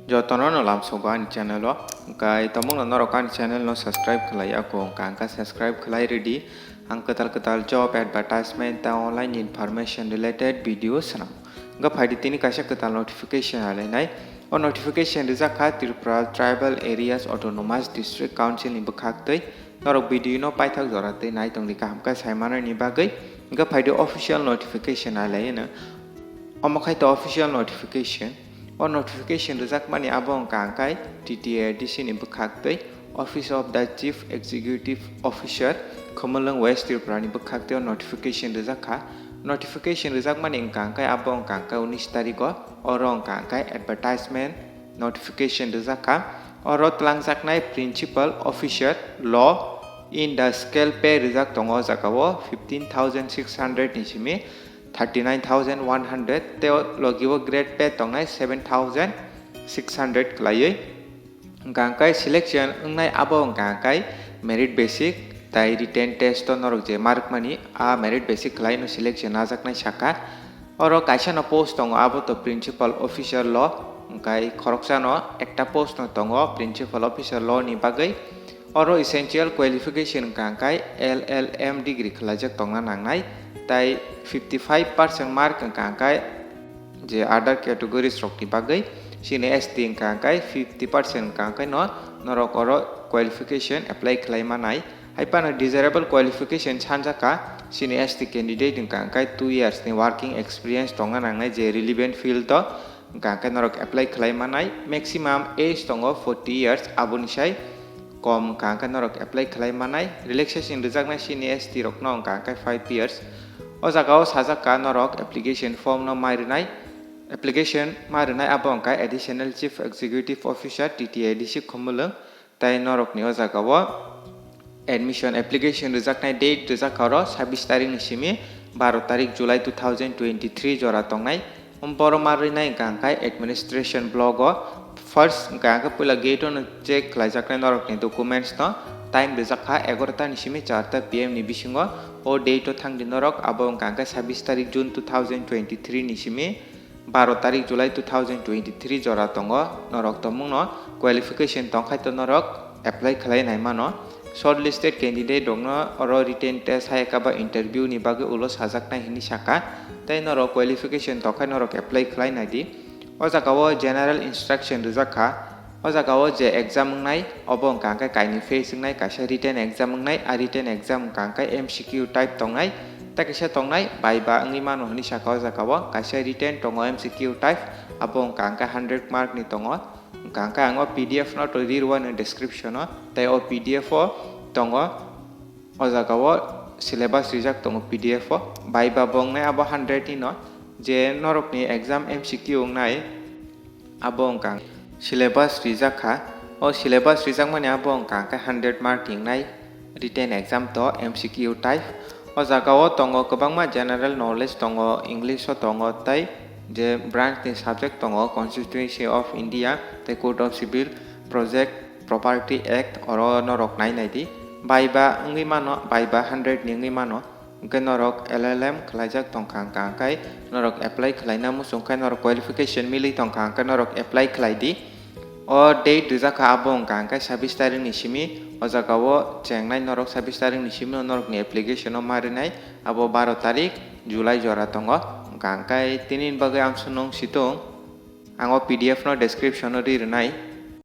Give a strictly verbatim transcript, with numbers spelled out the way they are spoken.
Jotono no lamsogo ani channel o. Hwnkhe tongmungno norok ani channel no subscribe khlai ya kho, hwnkha hwnkha subscribe khlai rwdi. Ang kwtal kwtal job advertisement tei online information related video swnam. Hwnkhe phaidi tini kaisa kwtal notification alainai. O notification rijak kha Tripura Tribal Areas Autonomous District Council ni bwkhak twi. Norok video no paithak jora twi nai tongdi kaham khe sai manani bagwi. Hwnkhe phaidi official notification alaino. Omo khai to official notification. O notification rijakmani abo wngkha hwnkhe T T A D C ni bwkhak twi Office of the Chief Executive Officer, Khumulwng, West Tripura ni bwkhak twi o notification rijak kha. Notification rijakmani wngkha hwnkhe abo wngkha hwnkhe unis tarikh o, oro wngkha hwnkhe advertisement notification rijak kha. Oro twlangjaknai Principal Officer Law in the scale pay rijak tongo o jaga o fifteen thousand six hundred ni simi thirty nine thousand one hundred, tei o logi o grade pay tongnai seven thousand six hundred kwlaiwi. Hwnkha hwnkhe selection wngnai abo wngkha hwnkhe merit basic tei written test o norok je mark mani a merit basic khwlaino selection najaknai sakha. Oro kaisa no post tongo, abo to Principal Officer Law, hwnkhe khoroksa no ekta post no tongo Principal Officer Law ni bagwi. Oro essential qualification wngkha hwnkhe L L M degree khwlaijak tongna nangnai, tei fifty five percent mark wngkha hwnkhe je other categories rokni bagwi, chini S T wngkha hwnkhe fifty percent wngkha hwnkhe no norok oro qualification apply khlai manai. Hai phano desirable qualification sanjak kha, chini S T candidate wngkha hwnkhe two years ni working experience tongna nangnai je relevant field o. Hwnkha hwnkhe norok apply khlai manai, maximum age tongo forty years, aboni sai kom wngkha hwnkhe norok apply khlai manai. Relaxation rijaknai chini S T rokno wngkha hwnkhe five years. O jaga o sajak kha norok application form no mai rwnai, application ma rwnai abo wngkha Additional Chief Executive Officer T T A D C Khumulwng. Tei norokni o jaga o admission application rwjaknai date rwjak kha oro sabbish tarik ni simi baro tarik July two thousand twenty-three jora tongnai. Borok ma rwnai hwnkha hwnkhe administration block o first hwnkha hwnkhe puila gate o no check khlaijaknai norokni documents no. Time rwjak kha egaroh ta ni simi char ta P M ni bisingo. O date o thangdi norok, abo wngkha hwnkhe sabbish tarik June two thousand twenty-three ni simi baro tarik July two thousand twenty-three jora tongo. Norok tongmungno qualification tongkhai to norok apply khlai nai mano. Shortlisted candidate rokno oro written test hai khe ba interview ni bagwi ulo sajaknai hinwi sakha. Tei norok qualification tongkhai norok apply khlai nai di. O jaga o general instruction rijak kha. O jaga o je exam wngnai, obo wngkha hwnkhe kainwi phase wngnai, kaisa written exam wngnai, a written exam wngkha hwnkhe M C Q type tongnai, tei kaisa tongnai viva wngwi mano hinwi sakha o jaga o, kaisa written tongo M C Q type, abo wngkha hwnkhe hundred mark ni tongo, wngkha hwnkhe ang o P D F no twi ri rwani description o, tei o P D F o tongo. O jaga o syllabus rijak tongo P D F o, viva bo wngnai abo hundred ni no, je norokni exam M C Q wngnai abo wngkha syllabus rijak kha. O syllabus rijakmani abo wngkha hwnkhe hundred mark ni wngnai written exam to M C Q type. O jaga o tongo kwbangma general knowledge tongo, English o tongo tei je branch ni subject tongo Constitution of India tei Code of Civil Project Property Act, oro norok nai nai di. Viva wngwi mano, viva hundred ni wngwi mano. Hwnkhe norok L L M khlaijak tongkha hwnkha hwnkhe norok apply khlaina muchung khe norok qualification milwi tongkha hwnkhe norok apply khlai di. O date rijak kha abo wngkha hwnkhe sabbish tarik ni simi, o jaga o chengnai norok sabbish tarik ni simi o norokni application o ma rinai abo baro tarik July jora tongo. Hwnkha hwnkhe tini ni bagwi amsonong situng. Ang o P D F no description o ri rwnai.